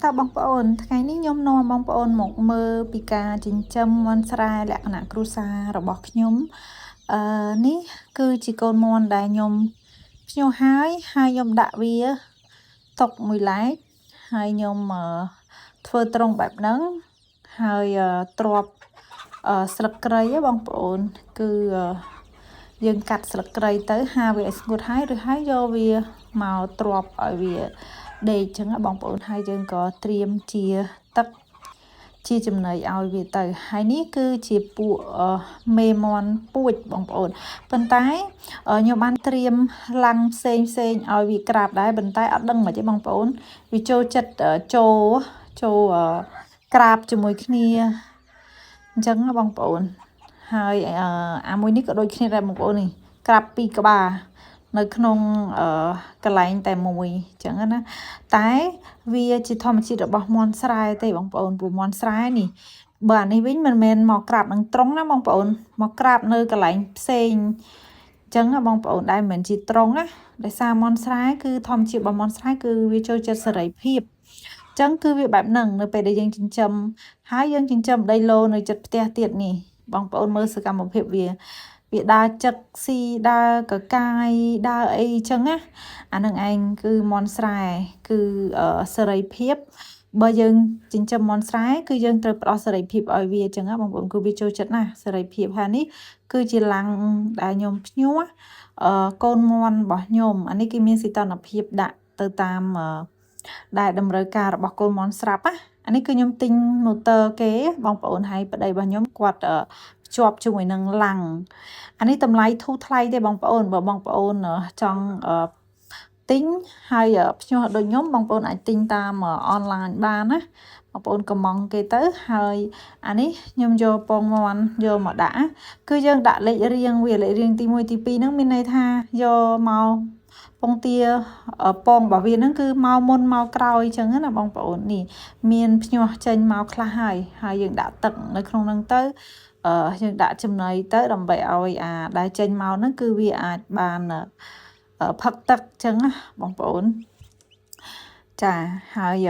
តើបងប្អូនថ្ងៃនេះខ្ញុំនាំបងប្អូនមកមើលពីការចិញ្ចឹមមាន់ស្រែលក្ខណៈគ្រួសាររបស់ខ្ញុំអឺនេះគឺជាកូនមាន់ដែលខ្ញុំភ្ញាស់ហើយហើយខ្ញុំដាក់វាទុកមួយឡែកហើយខ្ញុំធ្វើត្រង់បែបហ្នឹងហើយទ្រាប់ស្លឹកគ្រៃបងប្អូនគឺយើងកាត់ស្លឹកគ្រៃទៅហាវាឲ្យស្ងួតហើយឬហើយយកវាមកទ្រាប់ឲ្យវាដេកចឹងបងប្អូនហើយយើងក៏ត្រៀមជាទឹកជាចំណីឲ្យវាទៅហើយនេះគឺជាពួកមេមាន់ពូជបងប្អូនប៉ុន្តែខ្ញុំបានត្រៀមឡាំងផ្សេងផ្សេងឲ្យវាក្រាបដែរប៉ុន្តែអត់ដឹងមិនទេបងប្អូនវាចូលចិត្តចូលចូលក្រាបជាមួយគ្នាអញ្ចឹងបងប្អូនហើយអាមួយនេះក៏ដូចគ្នាដែរបងប្អូននេះក្រាបពីរក្បាលនៅក្នុងកន្លែងតែមួយអញ្ចឹងណាតែវាជាធម្មជាតិរបស់មាន់ស្រែទេបងប្អូនព្រោះមាន់ស្រែនេះបើអានេះវិញមិនមែនមកក្រាបនឹងត្រង់ណាបងប្អូនមកក្រាបនៅកន្លែងផ្សេងអញ្ចឹងបងប្អូនដែលមិនមែនជាត្រង់ណាដោយសារមាន់ស្រែគឺធម្មជាតិរបស់មាន់ស្រែគឺវាចូលចិត្តសេរីភាពចឹងគឺវាបែបហ្នឹងនៅពេលដែលយើងចិញ្ចឹមហើយយើងចិញ្ចឹមដីឡូនៅចិត្តផ្ទះទៀតនេះបងប្អូនមើលសកម្មភាពវាវាដើរចឹកស៊ីដើរកកាយដើរអីចឹងណាអានឹងឯងគឺមាន់ស្រែគឺសេរីភាពបើយើងចិញ្ចឹមមាន់ស្រែគឺយើងត្រូវផ្ដល់សេរីភាពឲ្យវាចឹងណាបងប្អូនគឺវាចូលចិត្តណាស់សេរីភាពហើយនេះគឺជាឡាំងដែលខ្ញុំភ្ញាស់អឺកូនមាន់របស់ខ្ញុំអានេះគេមានសីតុណ្ហភាពដាក់ទៅតាមដែលតម្រូវការរបស់កូនមាន់ស្រាប់ណាអានេះគឺខ្ញុំទិញម៉ូទ័រគេបងប្អូនហើយប្តីរបស់ខ្ញុំគាត់ភ្ជាប់ជាមួយនឹងឡាំងអានេះតម្លៃធូរថ្លៃទេបងប្អូនបើបងប្អូនចង់ទិញហើយភ្ញាស់ដូចខ្ញុំបងប្អូនអាចទិញតាមអនឡាញបានណាបងប្អូនកំងគេទៅហើយអានេះខ្ញុំយកពងមាន់យកមកដាក់គឺយើងដាក់លេខរៀងវាលេខរៀងទី1ទី2ហ្នឹងមានន័យថាយកមកពងទាពងរបស់វាហ្នឹងគឺមកមុនមកក្រោយអញ្ចឹងណាបងប្អូននេះមានភ្ញាស់ចេញមកខ្លះហើយហើយយើងដាក់ទឹកនៅក្នុងហ្នឹងទៅអឺយើងដាក់ចំណីទៅដើម្បីឲ្យអាដែលចេញមកហ្នឹងគឺវាអាចបានផឹកទឹកអញ្ចឹងណាបងប្អូនចាហើយ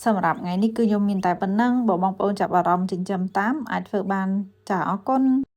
សម្រាប់ថ្ងៃនេះគឺខ្ញុំមានតែប៉ុណ្ណឹងបើបងប្អូនចាប់អារម្មណ៍ចិញ្ចឹមតាមអាចធ្វើបានចាអរគុណ។